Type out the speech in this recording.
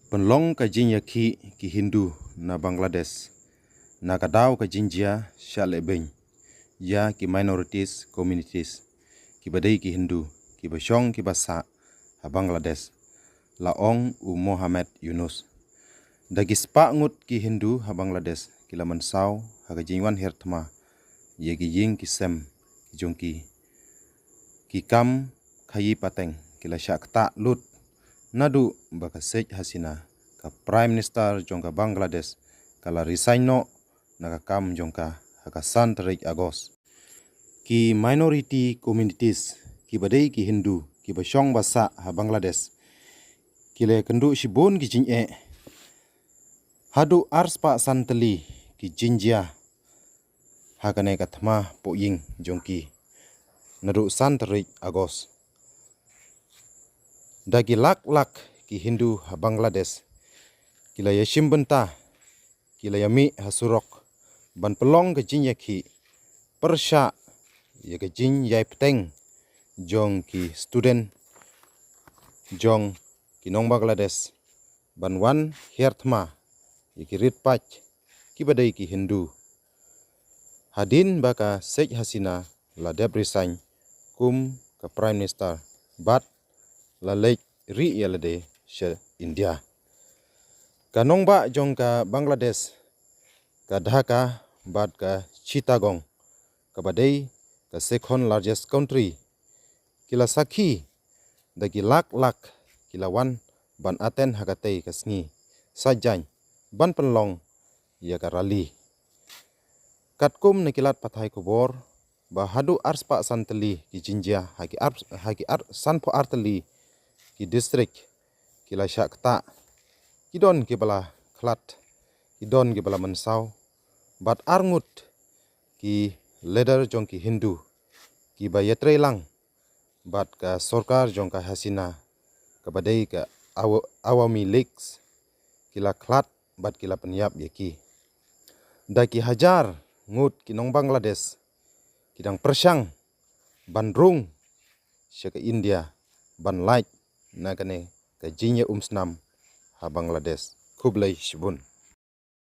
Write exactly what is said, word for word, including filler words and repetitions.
Pynlong ka jingïakhih ki Hindu na Bangladesh na ka daw ka jingjia shah lehbeiñ ïa ki minorities communities, kiba dei ki Hindu kiba shong kiba sah ha Bangladesh, la ong u Mohamed Yunus. Da ki spah ngut ki Hindu ha Bangladesh ki la mynsaw ha ka jingwan hiar thma ïa ki ïing ki sem jong ki. Ki kam khaïi pateng ki la shah ktah lut naduh ba ka Sheikh Hasina, ka Prime Minister jong ka Bangladesh, ka la resign noh na ka kam jong ka ha ka san tarik August. Ki minority communities kiba dei ki Hindu kiba shong ba sah ha Bangladesh ki la kynduh shibun ki jingeh. Haduh arspah san tylli ki jingjia ha kane ka thma pohïing jong ki naduh san tarik August. Da ki lak lak ki Hindu ha Bangladesh ki la ïashim bynta, ki la ïamih ha surok ban pynlong ka jingïakhih pyrshah ïa ka jingïai bteng jong ki student jong ki nong Bangladesh ban wan hiar thma ïa ki rit paid kiba dei ki Hindu. Hadien ba ka Sheikh Hasina la dep resign kum ka Prime Minister bad la leit rieh ïalade sha India, ka nongbah jong ka Bangladesh, ka Dhaka bad ka Chittagong, kaba dei ka second largest country, ki la sakhi da ki lak lak ki la wan ban attend ha katei ka sngi saitjaiñ ban pynlong ïa ka rally. Katkum na ki lad pathai khubor, ba haduh arspah san tylli ki jingjia ha ki ar, ha ki ar, sanphew ar tylli ki district ki la shah ktah. Ki don kiba la khlad, ki don kiba la mynsaw, bad ar ngut ki leader jong ki Hindu kiba ïatrei lang bad ka sorkar jong ka Hasina, kaba dei ka Awa-, Awami League, ki la khlad bad ki la pynïap ïa ki. Da ki hajar ngut ki nong Bangladesh ki dang pyrshang ban rung sha ka India ban lait na kane ka jingïaumsnam ha Bangladesh. Khublei shibun.